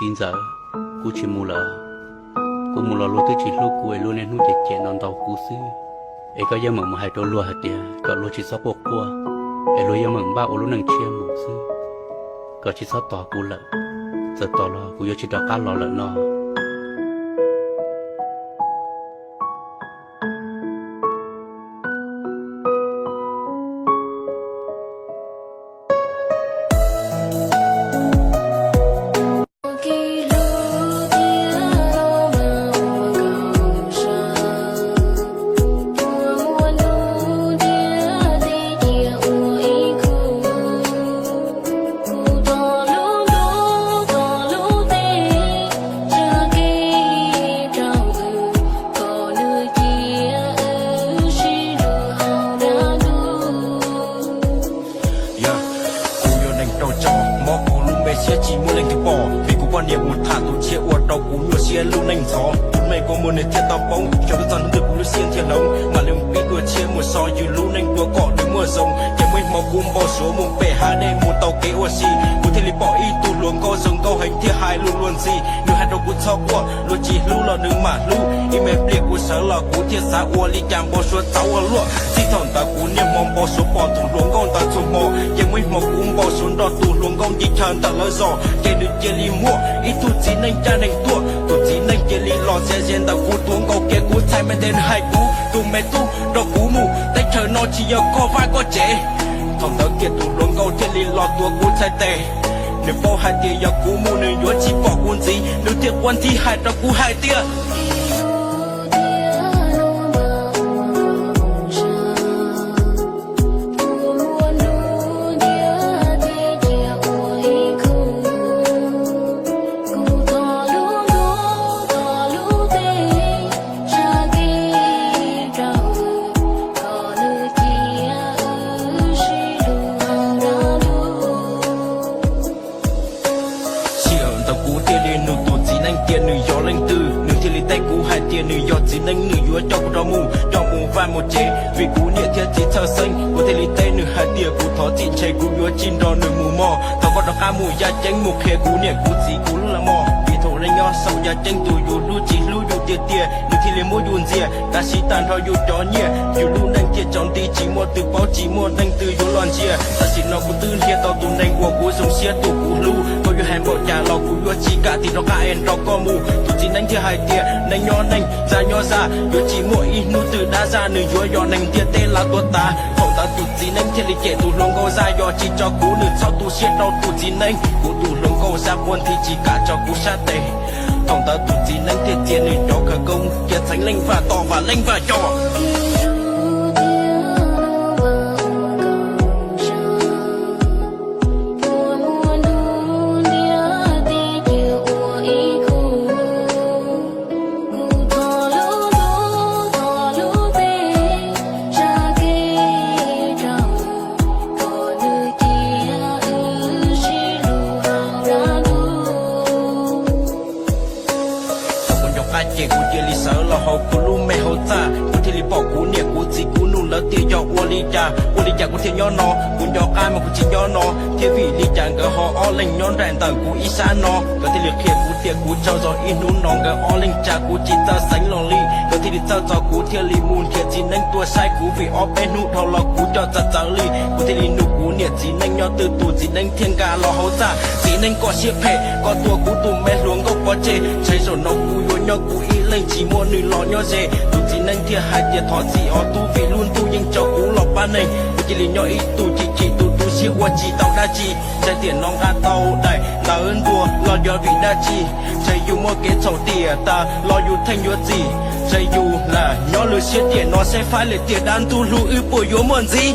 Txiv ntxawm, kuv tsis mus lawm. Kuv mus los luag twb tsis hlub kuv es luag niaj hnub cem cem no ntaus kuv xwb. Es koj yeej meem mus hais rau luag hais tias kom luag tsis txhob quaj quaj, es luag yeej meem npaj ua lub neej tshiab mus xwb. Koj tsis txhob tos kuv lawm, txawm tos los kuv yuav tsis rov qab los lawm no. Yog, kuv yuav neeg rau tso, mob kuv lub npe siab tsis muaj leej twg pom, vim kuv poj niam mus tham tus tshiab ua rau kuv nyuaj siab lub neej ntxhov. Tus me kua muag nws thiaj tau poob, xyov twb txog hnub twg kuv lub siab thiaj hloov, mam li pib dua tshiab mus so yus lub neej dua kom nws muaj zoo. Ces muaj ib hmo kuv npau suav mus pem hav dej mus taug kev ua si, kuv thiaj li pom ib tug hluas nkauj zoo nkauj heev thiaj hais lus luag ntxhi. Nws hais rau kuv txhob quaj, luag tsis hlub los nws mam hlub. Ib me pliag kuv sawv los kuv thiaj xav ua li cas npau suav txav ua luaj. Txij thaum ntawd kuv niaj hmo npau suav pom tus hluas nkauj ntawd txhua hmo, ces muaj ib hmo kuv npau suav nrog tus hluas nkauj nce chaw ntawm lawv zos, ces nws cia li muaj ib tug txiv neej caj neeg tuaj. Tus txiv neej cia li los txias ze ntawm kuv tuav nkaus kiag kuv txhais me ntev, nws hais kuv, tus me tub, nrog kuv mus, teb chaws no tsis yog koj vaj koj tsev. Thaum ntawd kiag tus hluas nkauj thiaj li los tuav kuv txhais tes. Nws paub hais tias yog kuv mus nws yuav tsis pom kuv ntxiv, nws thiaj quaj ntxhi hais rau kuv hais tias Sij hawm ntawd kuv thiaj li nug tus txiv neej tias nws yog leej twg, nws thiaj li teb kuv hais tias nws yog txiv neej, nws yuav coj kuv rov mus, coj mus vaj mus tsev, vim kuv niam thiab txiv txhawj xeeb. Kuv thiaj li teb nws hais tias kuv thov txim, ntshe kuv yuav tsis nrog nws mus mog. Thov koj rov qab mus yaj ceeb mus qhia kuv niam kuv txiv kuv lub laj mog, vim thaum nej nyob saum yaj ceeb tus yus hlub tsis hlub yus tiag tiag, nws thiaj li muab yus ntxias. Tab sis tag nrho yus cov nyiaj, yus lub neej thiaj tsaus nti, tsis muaj twg paub, tsis muaj leej twg yuav los ntsia. Tam sim no kuv twb nrhiav tau tus neeg uas kuv zoo siab tus kuv hlub, koj yuav hais npaum cas los kuv yuav tsis kam tig rov qab es nrog koj mus. Tus txiv neej thiaj hais tias neeg nyob neeg, zaj nyob zaj, yuav tsis muaj ib hnub twg dab zaj nws yuav yog neeg ntiaj teb lav tuag tas. Thaum ntawd tus txiv neej thiaj li cem tus hluas nkauj zaj, yog tsis tso kuv nws txhob tu siab rau tus txiv neej, kuv tus hluas nkauj zaj quaj ntxhi tsis kam tso kuv sab tes. Thaum ntawd tus txiv neej thiaj txiav nws cov khawv koob cia txheeb leej vaj tom vam leej vaj coj. Thaum kuv nco qab ces kuv cia li sawv los hauv kuv lub me hauv txaj, kuv thiaj li pom kuv niam kuv txiv kuv nug lawv tias yog ua li cas, ua li cas kuv thiaj nyob no. Kuv nco qab mas kuv tsis nyob no thiab, vim li cas nkawd ho ob leeg nyob nraim ntawm kuv ib sab no. Nkawd thiaj li qhia kuv tias kuv tsaug zog ib hnub no nkawd ob leeg tsa kuv tsis txawj xeev los li. Nkawd thiaj li txawj txog kuv thiaj li mus nrhiav txiv neej tuaj saib kuv, vim ob peb hnub dhau los kuv coj txawv txawv li. Kuv thiaj li nug kuv niam txiv neej nyob twg, tus txiv neej thiaj nqa los hauv txaj. Txiv neej, koj siab phem, koj tua kuv tus me hluas nkauj pov tseg, ntshai zaum no kuv yuav nyob kuv ib leeg tsis muaj nws los nyob ze. Tus txiv neej thiaj hais tias thov txim os tub, vim lub ntuj yeej tso kuv los pab neeg. Kuv cia li nyob ib tug chim chim, tus tu siab ua tsis tau dab tsi. Ntshai tiam no nqa tau daim ntawv ntuas los yog vim dab tsi? Ntshai yus muaj kev txhaum tiam tas los yus theej yuav txim. Ntshai yus lam nyob lwm siab tiam no, saib faib lwm tiam dab ntuj hlub wb puas yuav muaj ntxiv.